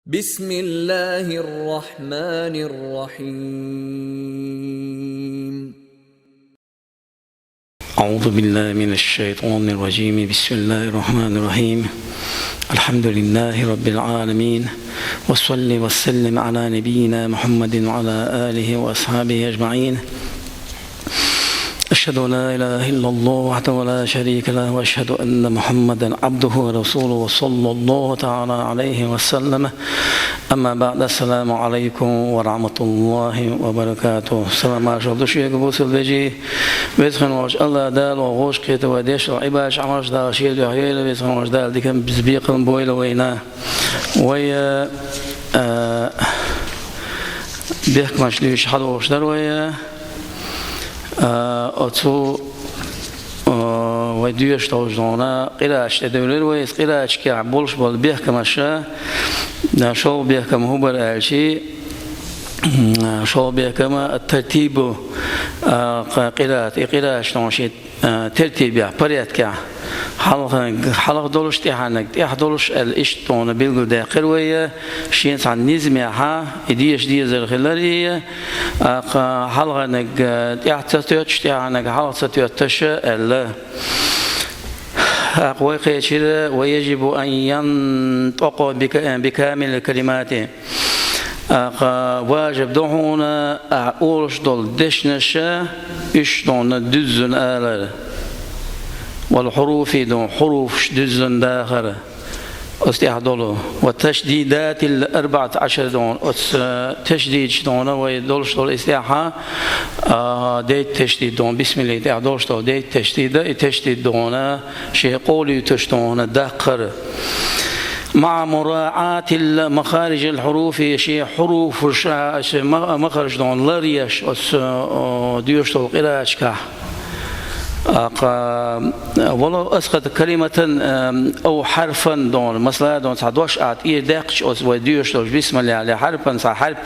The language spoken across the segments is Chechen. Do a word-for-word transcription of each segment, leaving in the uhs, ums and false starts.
بسم الله الرحمن الرحيم. أعوذ بالله من الشيطان الرجيم. بسم الله الرحمن الرحيم. الحمد لله رب العالمين. وصل وسلم على نبينا محمد وعلى آله وأصحابه أجمعين. أشهد أن لا إله إلا الله وحده لا شريك له، وأشهد أن محمدا عبده ورسوله، صلى الله تعالى عليه وسلم. أما بعد، السلام عليكم ورحمة الله وبركاته. Салам-маршалла ду шуьга, бусалба вежарий. Веза хинна волчу АллахӀ Дала вайна гӀоьшкхетта вай дешал Ӏибадаташ, Ӏамалш Дала шен дуьхьа йойла, Веза хинна волчу Дала диканца бекхам бойла вайна. Вай, а, бехкамаш луьйш хьадогӀуш дара вай. А, оцу, а, вай доьшуш долчу дона къирааташ тӀедевлира вай, иза къирааташкахь болуш болу бехкамаш, а, шолгӀа бехкам хӀун бара аьлчи, а, шолгӀа бехкам а тартибу, а, къ-, къираат, и къирааташ дона шен а, тертибехь, порядкехь, хьалха-, хьалха долуш, тӀаьхьарниг тӀаьхьа долуш аьлла, иштта дона билгалдаьккхира вай, шен цхьана низамехь, и деша дезар хилар и, а, кха-, хьалхарниг, а, тӀаьхьа ца тоьттуш, тӀаьхьарниг хьалха ца тоьттуш аьлла. ТӀаккха вай кхечира: «ويجب أن ينطق بك-، بكامل الكلمات». ТӀаккха важиб ду хьуна ахь олуш долу дешнаш, уьш дона дуьззина алар. «والحروف» дона хьуруфаш дуьззина дахар. Оцу тӀехь долу. «وتشديدات الأربعة عشر» дона. Оцу, э, ташдидаш дона вай долуш долу иза тӀехь, а, дейтта ташдид дона. Бисмиллахь тӀехь долуш долу дейтта ташдид, и ташдид дона шен къовлуьйтуш дона даккхар. «مع مراعاة المخارج الحروف», шен хьуруфаш, а, шен ма-, махарж дона лар еш оцу, о, доьшуш долу къирааташкахь. ТӀаккха, «ولو أسقط كلمة أو حرفا» дона, масала дона, цхьа дош а тӀера даьккхича оцу вай доьшуш долчу бисмиллахьли, «حرفا», цхьа хьарп,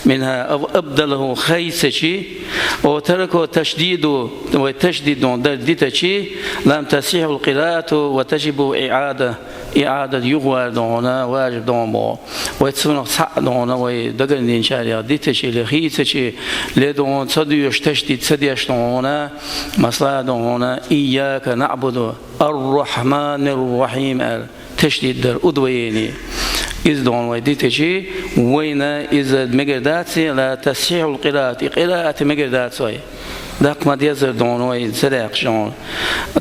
«منها أو أبدله» хайцичи, «أو ترك تشديده» вай ташдид дона дар дитачи, «لم تصح القراءة وتجب إعادة». Иадат юхавар дона, важиб дона боху. Вай цунах цхьаъ дона, вай дагарна динчарех дитачи, ле хийцачи, ле дона ца доьшу, ташдид ца деш дона, масала дона, «إياك نعبد», «الرحمن الرحيم» аьлла, ташдид дар, удвоение. Иза дона вай дитачи, вайна иза мегар дац, «لا تصح القراءة», и къираат мегар дац вай. Даккха ма-деззара дона вай ца даьккхича дона.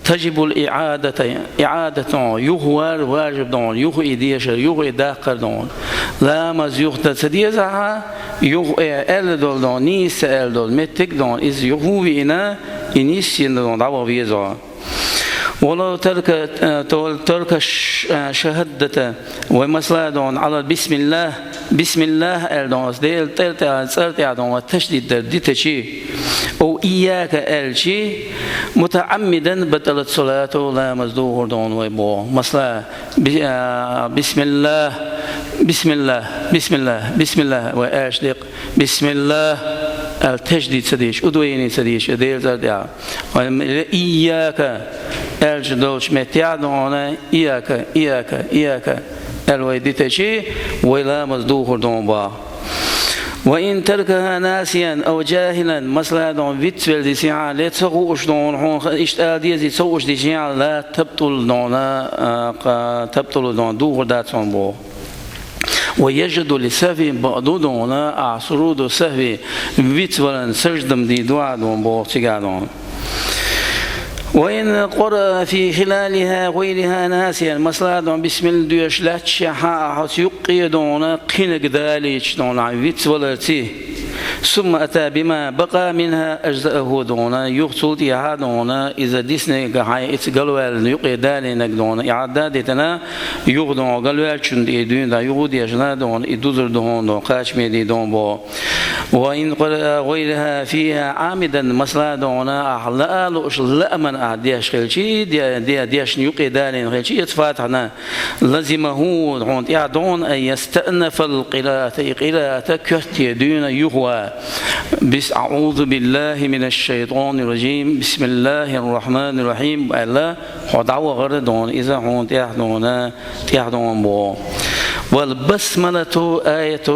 «تجب الإعادة», иадат дона, юхавар важиб дона, юха и дешар, юха и даккхар дона. Ламаз юха дан ца дезахь, юха и аьлла долу дона, нийса аьлла долу меттиг дона, иза юха виъна, и нийса йина дона дӀаваха веза. «ولو ترك، ترك الشهادة», вай масала дона, «على بسم الله», «بسم الله» аьлла дона, оцу Делан тӀе-, тӀе-, цӀар тӀехь дона, ташдид дар дитачи, «أو إياك» аьлчи, «متعمدا بطلت صلاته», ламаз духур дона вай боху. Масала, би-, а, «بسم الله، بسم الله، بسم الله، بسم الله» вай аьлча декъ, «بسم الله» аьлла ташдид ца дийш, удвоение ца дийш, Делан цӀар тӀехь. Вай «إياك» аьлча долчу меттехь дона, «إياك، إياك، إياك» аьлла вай дитачи, вай ламаз духур дона боху. «وإن تركها ناسيا أو جاهلا», масала дона, вицвелла дисехь, ле ца хууш дона, хьуна иштта ала дезий ца хууш дисехь, «لا تبطل» дона, а, кха-, «تبطل» дона, духур дац хьуна боху. «ويسجد للسهو» бакъ ду дона, ахь «سجود السهو», вицваларна саждам дийр ду ахь дона боху цигахь дона. «وإن قرأ في خلالها غيرها ناسيا», масала дона, бисмилла доьшуш лаьтташехь ахь оцу юккъе дона кхинаг далийча дона, вицваларций, «ثم أتى بما بقي منها أجزأه» дона, юха цул тӀехьа дона, иза диснарг хьайн ица галваьллина юккъе далийнарг дона, иадат дитина, юха дона галваьллачунна тӀе дуьйна, юха дешна дона, и дузур дона, кхачаме дий дона боху. «وإن قرأ غيرها فيها عامدا», масала дона, ахь лаа лууш лааман ахь деш хилчи, де-, де-, дешна юккъе далийна хилчи, иза фатхьана, «لزمه», хьуна тӀехь дона, «أن يستأنف القراءة», и къираата коьрте дуьйна юхавар. Бис-, «أعوذ بالله من الشيطان الرجيم. بسم الله الرحمن الرحيم», аьлла, хьо дӀавахар дона, иза хьона тӀехь дона, тӀехь дона бо. «والبسملة آية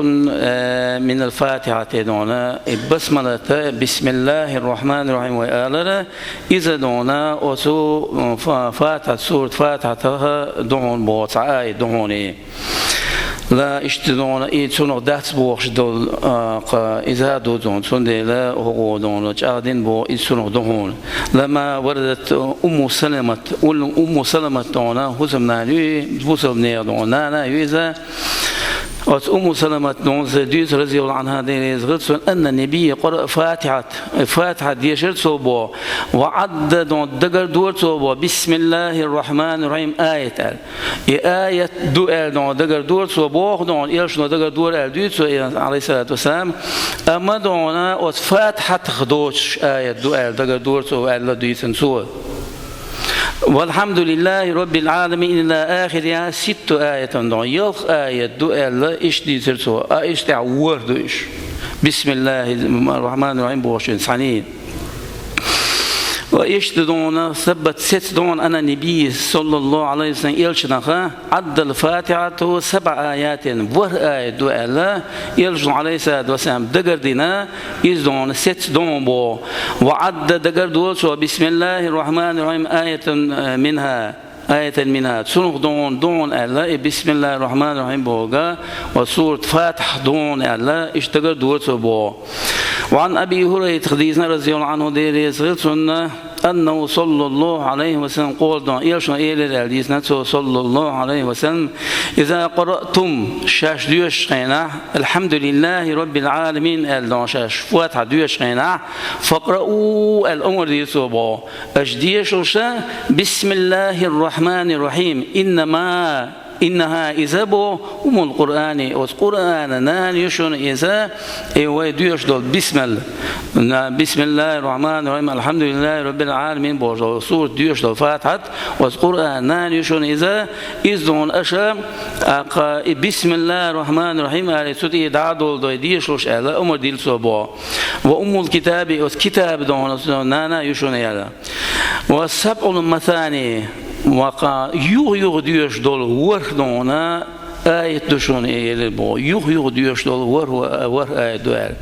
من الفاتحة», дона, и басмалата, «بسم الله الرحمن الرحيم» вай алара, иза дона, оцу, фа-, Фатихьат, сурат Фатихьатаха дона бо, цхьа аят дона. Ла иштта дона, и цунах дац бохуш долу, а, кха, иза а ду дона, цундела хӀокхо дона, чӀагӀдина боху, и цунах ду хьуна. «لما وردت أم سلمة», уллу Умму Саламат дона, хӀусамнана ю, бусалба нехан дона, нана ю иза. Оцу Умму Саламат дона, ца дуьйцу, رضي الله عنها, Дела реза хила цунна, «أن النبي قرأ الفاتحة», Фатихьат дешар цо бо, «وعد», дона, дагар дора цо бо, «بسم الله الرحمن الرحيم» аят аьлла. И аят ду аьлла дона дагар дора цо боху дона, элчано дагар дора аьлла дуьйцу цо, عليه الصلاة والسلام. Амма дона оцу Фатихьатах доцуш аят ду аьлла дагар дора цо аьлла дуьйцина цо. «والحمد لله رب العالمين إلى آخرها» ست آيات дона. Ялх аят ду аьлла, иштта дийцира цо. А иштта тӀехь ворхӀ ду уьш. «بسم الله الرحمن الرحيم» бохучун цхьаьний. Ва иштта дона, сабат сецна дона, «أن النبي صلى الله عليه وسلم», элчанах, «عد الفاتحة سبع آيات», ворхӀ аят ду аьлла, элчано, عليه الصلاة والسلام, дагар дина, иза дона сецна дона бо. «وعد», дагар дора цо, «بسم الله الرحمن الرحيم آية منها». «آية منها», цунах дона, дона аьлла, и «بسم الله الرحمن الرحيم» боху, ва сурат Фатихьа дона аьлла, иштта дагар дора цо бо. «وعن أبي هريرة», дийцина, رضي الله عنه, Дела реза хила цунна, «أنه صلى الله عليه وسلم قال», дона, элчано элира аьлла дийцина цо, «صلى الله عليه وسلم: إذا قرأتم», шаьш доьшучу хенахь, «الحمد لله رب العالمين» аьлла, дона, шаьш Фатихьа доьшучу хенахь, «فاقرؤوا» аьлла омра дира цо бо. Аша дешалаш, «بسم الله الرحمن الرحيم. إنما، إنها», иза бо, «أم القرآن», оцу Къуръанан нана ю шуна иза, и вай доьшуш долу бисмилла. На, «بسم الله الرحمن الرحيم. الحمد لله رب العالمين» бохуш долу сурат доьшуш долу Фатихьат, оцу Къуръанан нана ю шуна иза, иза дона аша, а, кха, и «بسم الله الرحمن الرحيم» аьлла, цу тӀе дӀа а долу дой дешалаш аьлла, омра дира цо бо. «وأم الكتاب», оцу китабан дона, оцу нана ю шуна аьлла. «والسبع المثاني», ва кха, юха-юха доьшуш долу ворхӀ дона аят ду шуна, элира бо. Юха-юха доьшуш долу ворхӀ, ворхӀ аят ду аьлла.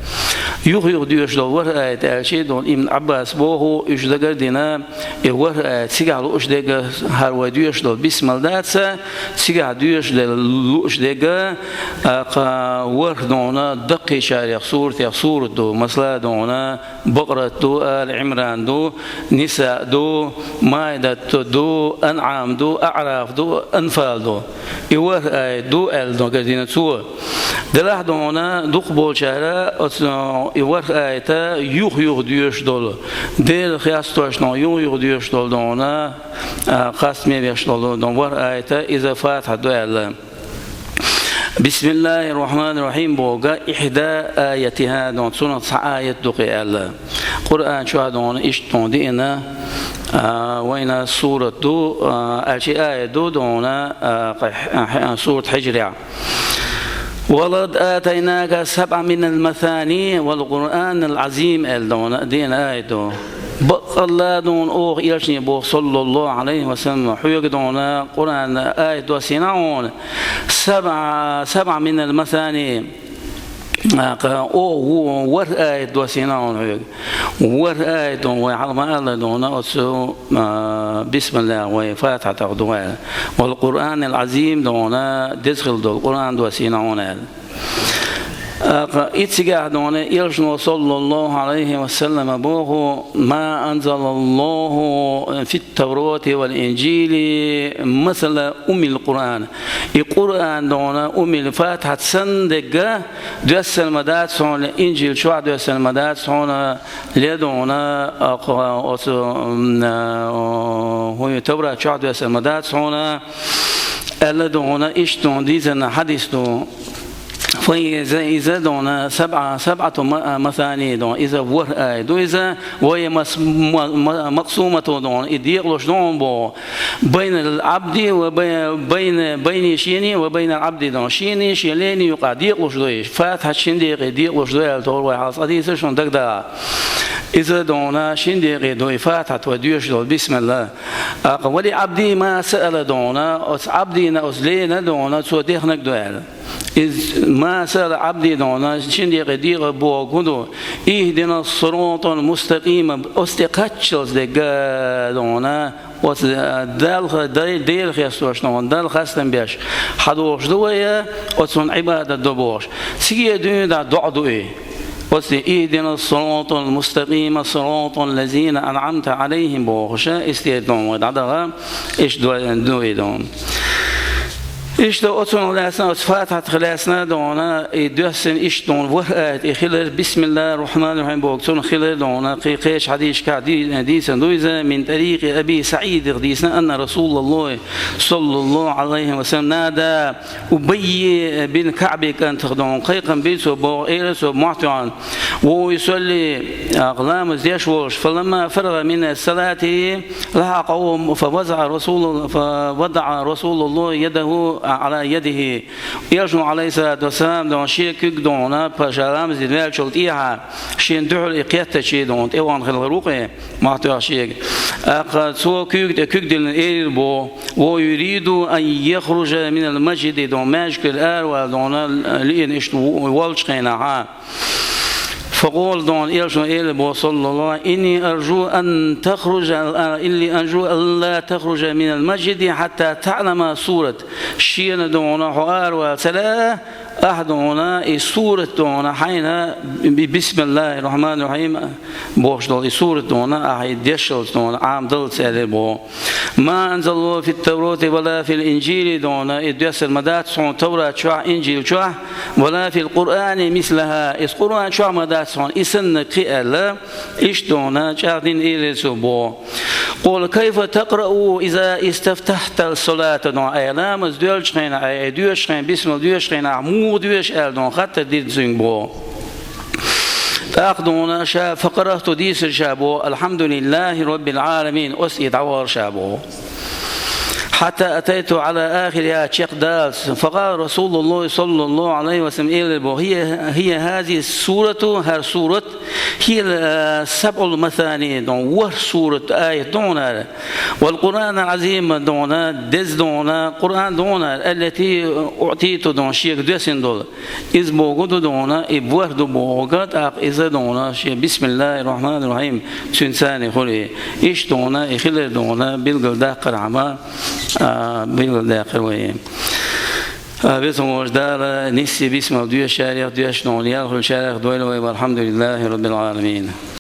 Юха-юха доьшуш долу ворхӀ аят аьлча, дона, Ибн Ӏаббаса боху, уьш дагар дина, и ворхӀ аят цигахь лууш дерг, хӀара вай доьшуш долу бисмилла дац, цигахь доьшуш дерг, лууш дерг, а, кха, ворхӀ дона даккхийчарех суратех сурат ду, масала, дона, Бакъарат ду, Али Ӏимран ду, Ниса ду, Маидат ду, Анъам ду, Аъраф ду, Анфал ду. И ворхӀ аят ду аьлла дагар дина цо. Делахь, дона, дукхахболчара оцу и ворхӀ аята юха-юха доьшуш долу, Делах хестош, дона, юха-юха доьшуш долу, дона, а, къастаме веш долу, дона, ворхӀ аята иза Фатихьа ду аьлла. «بسم الله الرحمن الرحيم» боху, «إحدى آياتها», дона, цунах цхьа аят ду кхин аьлла. Къуръан чохь, дона, иштта, дона, деана, а, вайна сурат ду, а, аьлча аят ду, дона, а, кхин, а, сурат Хьижрехь. «ولقد آتيناك سبعا من المثاني والقرآن العظيم» аьлла, дона, деана аят ду. Баккъалла, дона, оха элчане боху, саллаллаху Ӏалайхи ва саллам, хьоьга, дона, Къуръан аят доссийна хьуна, сабъа, сабъа минал масани, а, кха, о, ву-, ворхӀ аят доссийна хьуна хьоьга. ВорхӀ аят, дона, вай хьалха ма-аллара, дона, оцу, а, бисмиллах вай Фатихьатах ду аьлла. Вал Къуръанил Ӏазим, дона, деза хила долу Къуръан доссийна хьуна аьлла. ТӀаккха и цигахь, дона, элчано, саллаллаху Ӏалайхи ва саллама, боху: «Ма анзалаллаху фит-Таврати вал-Инжили масала уммил Къуръан». И Къуръан, дона, уммил Фатихьат санна дерг доьссина ма дац хьуна, Инжил чохь доьссина ма дац хьуна, ле, дона, а, кхо-, оцу, м, а, хӀун ю, Таврат чохь доьссина ма дац хьуна, аьлла, дона, иштта, дона, дийцина хьадис ду. فهي, иза, иза дона, سبعة, سبعة م-, مثاني дона, иза ворхӀ аят ду иза, وهي مس-, م-, م-, مقسومة дона, и декъалуш дона боху, بين العبد وبي-, بين, بيني шени وبين العبد дона, шени шен лени юкъахь декъалуш ду и. Фатихьат шин декъе декъалуш ду аьлла тохара вай хьалха хьадийцира шуна дагадогӀа. Иза дона шин декъе ду и Фатихьат вай доьшуш долу, бисмилла. ТӀаккха ولعبدي ما سأل дона, оцу Ӏабдина, оцу лена дона, цо дехнарг ду аьлла. Иза ما سأل عبدي дона, шин декъе декъалуш боху хӀун ду? اهدنا الصراط المستقيم, оцу тӀе кхаччалц дерг дона, оцу Далла, Дела хестош дона, Далла хастам беш, хьадохуш ду вай, оцунна Ӏибадат до бохуш. Циге дуьйна дӀа доӀа ду и. Оцу اهدنا الصراط المستقيم صراط الذين أنعمت عليهم бохуша, истер дона вай дӀадагӀа, иштта ду, ду и дона. Иштта оцунах лаьцна, оцу Фатихьатах лаьцна дона, и доьссина иштта дона, ворхӀ аят и хилар, بسم الله الرحمن الرحيم боху, цунах хилар дона, кхе-, кхечу хьадисашкахь ди-, дийцина ду иза, من طريق أبي سعيد дийцина, أن رسول الله صلى الله عليه وسلم نادى أبي بن كعب кӀантах дона, кхайкхам бира цо боху, элира цо мохь тоьхна, وهو يصلي, ламаз деш волуш, فلما فرغ من الصلاة لحقه فوضع رسول, فوضع رسول الله يده على يده. Элчано, عليه الصلاة والسلام, дона, шен куьг дона, ша ламаз дина ваьллачул тӀехьа, шена дуьхьал и кхеттачий дона, тӀе вахана хилла ву-кх и, мохь тоьхна шега. ТӀаккха цо куьйга тӀе куьг диллина элира боху, وهو يريد أن يخرج من المسجد дона, маьждигера аравала дона, лиъна иштта волчу хенахь. فقال дона, элчано элира боху, صلى الله عليه وسلم, إني أرجو أن تخرج, إني أرجو ألا تخرج من المسجد حتى تعلم السورة. Шена дона хьо аравала ца лаьа, ахь дона и сурат дона хьайна, بسم الله الرحمن الرحيم бохуш долу и сурат дона, ахь и дешалц дона Ӏамадалц, элира боху. ما أنزل الله في التوراة ولا في الإنجيل дона, и доьссина ма дац хьуна Таврат чохь, Инжил чохь, ولا في القرآن مثلها, иза Къуръан чохь ма дац хьуна и санна кхин аьлла, иштта дона чӀагӀдина элира цо боху. قال كيف تقرأ إذا استفتحت الصلاة дона, ай ламаз доьллачу хенахь, ай, ай доьшучу хенахь, бисмилла доьшучу хенахь, муха доьшу аьлла дона хаттар дира цуьнга боху. ТӀаккха дона ша, فقرأت дийцира ша боху, الحمد لله رب العالمين, оцу и дӀавахара ша боху. حتى أتيت على آخرها чекхдалц. فقال رسول الله صلى الله عليه وسلم элира боху, هي, هي هذه السورة, хӀара сурат, هي السبع المثاني дона, ворхӀ сурат аят дона хӀара. والقرآن العظيم дона, деза дона, Къуръан дона хӀара, التي أعطيت дона, шега доьссина долу. Иза бохург ду дона, и ворхӀ ду бохург, тӀаккха иза дона, шен بسم الله الرحمن الرحيم, цуьнан царна хуьлий. Иштта дона, и хилар дона, билгалдаккхархьама, а, билгалдаьккхира вай. А, везан волчу Дала ниссе бисмал доьшучарех, доьшуш дона, ял хуьлучарех дойла вай, والحمد لله رب العالمين.